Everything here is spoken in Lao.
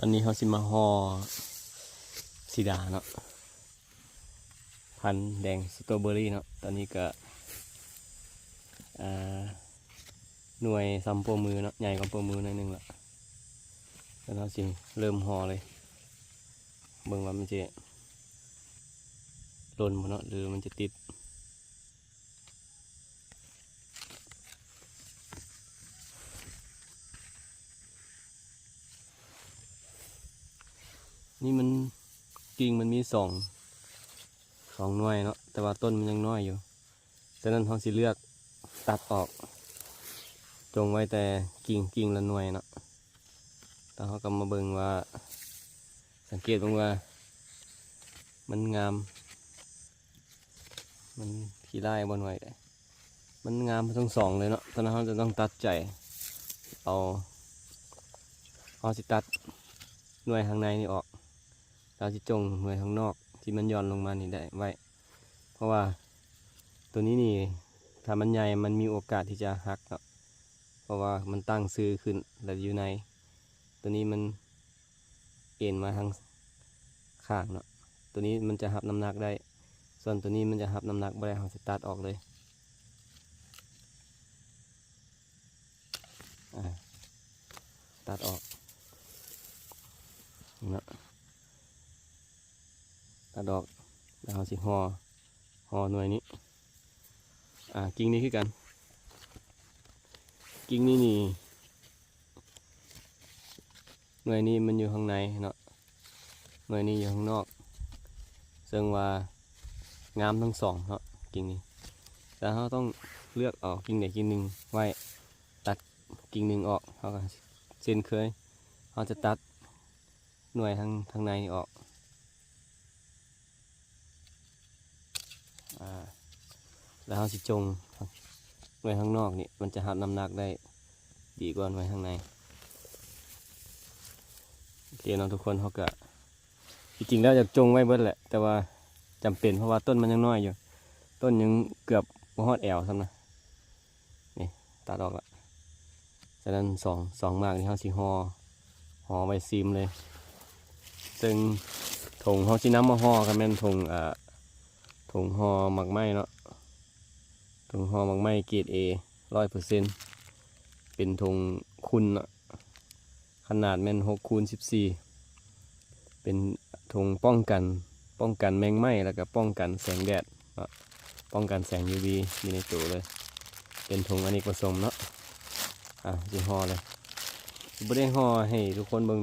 ຕອນນີ້ເຮົາຊິມາຫໍ່ສີດາເນາະ ພັນແດງສະຕໍເບີຣີເນາະ. ຕອນນີ້ກະ ອ່າ ໜ່ວຍສ່ຳໂປ້ມືເນາະ ໃຫຍ່ກວ່າໂປ້ມືໜ້ອຍໜຶ່ງລະ. ແລ້ວເຮົາຊິເລີ່ມຫໍ່ເລີຍ ເບິ່ງວ່າມັນຈະຫຼົ່ນບໍ່ເນາະ ຫຼືມັນຈະຕິດ. ນີ້ມັນ ກິ່ງມັນມີສອງ ສອງໜ່ວຍເນາະ ແຕ່ວ່າຕົ້ນມັນຍັງນ້ອຍຢູ່. ສະນັ້ນເຮົາຊິເລືອກຕັດອອກ ຈົ່ງໄວ້ແຕ່ກິ່ງ ກິ່ງລະໜ່ວຍເນາະ. ແລ້ວເຮົາກໍມາເບິ່ງວ່າ ສັງເກດເບິ່ງວ່າມັນງາມ ມັນຂີ້ຮ້າຍບໍ່ໜ່ວຍ ມັນງາມທັງສອງເລີຍເນາະ. ສະນັ້ນເຮົາຈະຕ້ອງຕັດໃຈເອົາ ເຮົາຊິຕັດໜ່ວຍຂ້າງໃນນີ້ອອກ ແລ້ວຊິຈົ່ງໜ່ວຍຂ້າງນອກທີ່ມັນຢ່ອນລົງມານີ້ໄດ້ໄວ້ ເພາະວ່າໂຕນີ້ນີ້ ຖ້າມັນໃຫຍ່ມັນມີໂອກາດທີ່ຈະຫັກເນາະ ເພາະວ່າມັນຕັ້ງຊື່ຂຶ້ນ ແລ້ວຢູ່ໃນ ໂຕນີ້ມັນເອັນມາທາງຂ້າງເນາະ. ໂຕນີ້ມັນຈະຮັບນ້ຳໜັກໄດ້ ສ່ວນໂຕນີ້ມັນຈະຮັບນ້ຳໜັກບໍ່ໄດ້ ເຮົາຊິຕັດອອກເລີຍ. ອ່າ ຕັດອອກເນາະ ຕັດອອກ ແລ້ວເຮົາຊິຫໍ່ ຫໍ່ໜ່ວຍນີ້ ອ່າ ກິ່ງນີ້ຄືກັນ ກິ່ງນີ້ນີ້ ໜ່ວຍນີ້ມັນຢູ່ຂ້າງໃນເນາະ ໜ່ວຍນີ້ຢູ່ຂ້າງນອກ ເຊິ່ງວ່າງາມທັງສອງເນາະ ກິ່ງນີ້. ແຕ່ເຮົາຕ້ອງເລືອກເອົາກິ່ງໃດກິ່ງໜຶ່ງໄວ້ ຕັດກິ່ງໜຶ່ງອອກ ເຮົາກໍເຊັ່ນເຄີຍ ເຮົາຈະຕັດໜ່ວຍທາງ ທາງໃນນີ້ອອກ. ອ່າ ແລ້ວເຮົາຊິຈົ່ງໜ່ວຍຂ້າງນອກນີ້ ມັນຈະຮັບນ້ຳໜັກໄດ້ດີກວ່າໜ່ວຍຂ້າງໃນ. ໂອເຄເນາະທຸກຄົນ ເຮົາກະ ທີ່ຈິງແລ້ວຢາກຈົ່ງໄວ້ເບິດແຫຼະ ແຕ່ວ່າຈຳເປັນ ເພາະວ່າຕົ້ນມັນຍັງນ້ອຍຢູ່ ຕົ້ນຍັງເກືອບບໍ່ຮອດແອວຊ້ຳນະ. ນີ້ ຕັດອອກລະ. ສະນັ້ນສອງ ສອງໝາກນີ້ເຮົາຊິຫໍ່ ຫໍ່ໄວ້ຊີມເລີຍ. ເຊິ່ງຖົງເຮົາຊິນຳມາຫໍ່ກໍແມ່ນຖົງ ເອີ ຖົງຫໍ່ໝາກໄມ້ເນາະ ຖົງຫໍ່ໝາກໄມ້ເກຣດເອ ຮ້ອຍເປີເຊັນ ເປັນຖົງຂຸ່ນເນາະ. ຂະໜາດແມ່ນຫົກຄູນສິບສີ່ ເປັນຖົງປ້ອງກັນ ປ້ອງກັນແມງໄມ້ ແລ້ວກໍປ້ອງກັນແສງແດດເນາະ ປ້ອງກັນແສງຢູວີຢູ່ໃນໂຕເລີຍ. ເປັນຖົງອະເນກປະສົງເນາະ. ອ່າ ຊິຫໍ່ເລີຍ ຊິບໍ່ໄດ້ຫໍ່ໃຫ້ທຸກຄົນເບິ່ງ